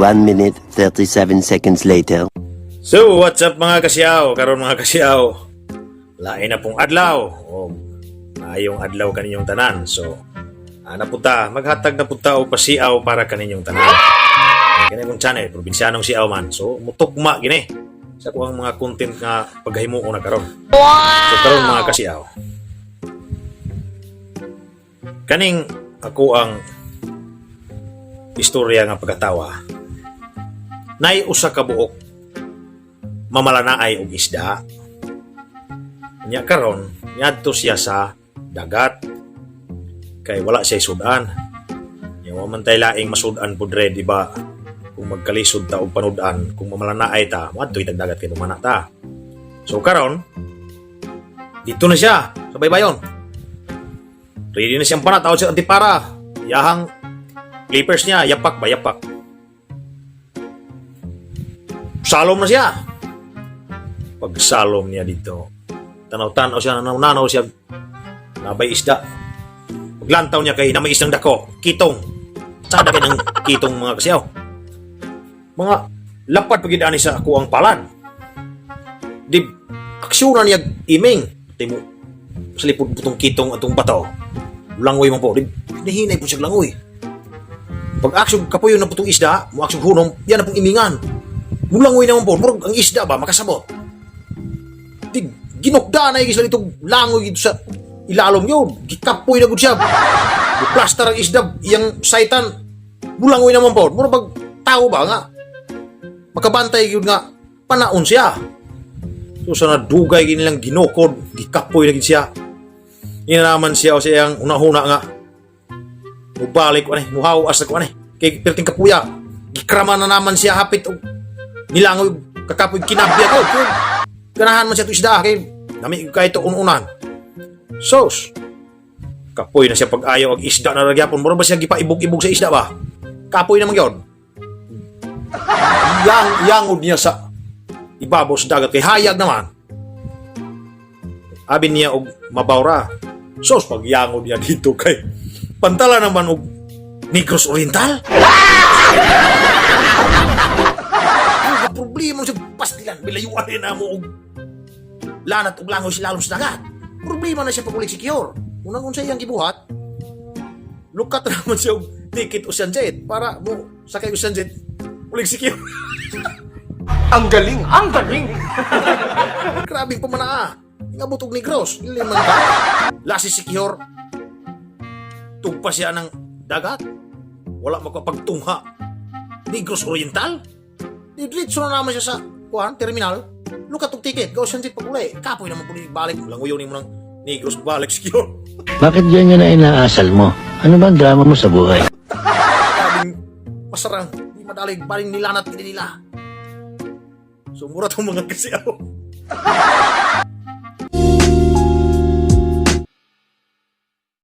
1 minute, 37 seconds later. So, what's up, mga kasiyaw? Karon, mga kasiyaw, lain na pong adlaw. O, maayong adlaw kaninyong tanan. So, ana punta, maghatag na punta og pasiaw para kaninyong tanan. Kini kong channel, Probinsianong Siaw man. So, mutugma gini sa kuang mga content nga paghimuon na karon. So, karon, mga kasiyaw, kaning ako ang istorya nga pagkatawa. Nay usa ka buok mamalanaay og isda. Nya karon, niadto siya sa dagat kay wala siya sudan. Nya wa man tay laing masud-an pud re, di ba? Kung magkalisod ta og panud-an, kung mamalanaay ta, moadto itag dagat kay pamana ta. So karon, dito na siya sa baybayon. Ready na siyang pana, tawag siya antipara. Yahang flippers niya, yapak ba, yapak. Salom na siya. Pagsalom niya dito, tanaw-tanaw siya, nanaw-nanaw siya, nabay isda. Paglantaw niya kay na may isdang dako, kitong. Sada kay ng kitong, mga kasiyaw. Mga lapad pagid ani sa ako ang palad. Di aksyonan niya iming. Timo sa lipod putong kitong atong bato. Langoy man po. Di hinahinay po siya langoy. Pag aksyon kapuyo na putong isda, mo aksyon hunom, yan na pong imingan. Mulangoy naman po, murag ang isda ba makasabot. Di ginukda na sa itong langoy dito sa ilalom yun. Gikapoy na gud siya. Plaster ang isda, iyang saitan. Mulangoy naman po. Murag bag tao ba nga makabantay yun nga panaon siya. So sa nadugay ginilang ginukod, gikapoy na gid siya. Ina naman siya o siyang una-una nga mubalik ko ani, muhawas na ko ani. Kay perting kapuya. Gikrama na naman siya hapit og nilangoy kakapoy kinabya ko. Ganahan man siya to isda kay nami kay to ununan. Sos. Kapoy na siya pag-ayaw og isda na ragyapon. Mura ba siya gipaibog-ibog sa isda ba? Kapoy naman gyud. Yang yangod niya sa ibabaw sa dagat kay hayag naman. Abi niya og mabawra. Sos, pagyangod niya dito kay pantala naman og Negros Oriental. Ang problema sa pastilan, bilayuan rin na mo og lanat og langoy sa lalom sa dagat. Problema na siya pag ulit secure. Unang unsa iyang gibuhat, lukat na naman siya og ticket Ocean Jet para mo sakay Ocean Jet ulig secure. Ang galing! Ang galing! Grabing pamanaa. Ingabot og Negros, dili man ka. Lasi secure. Tugpa siya ng dagat. Wala makapagtungha. Negros Oriental. Diretso na naman siya sa kuan terminal. Lukat og ticket, go Ocean Jet pag uli. Kapoy naman po balik. Languyon nimo ng Negros balik secure. Bakit ganyan na inaasal mo? Ano ba ang drama mo sa buhay? Grabing masarang. Di madalig, baling nilanat nila. So mura tong mga kasiyaw.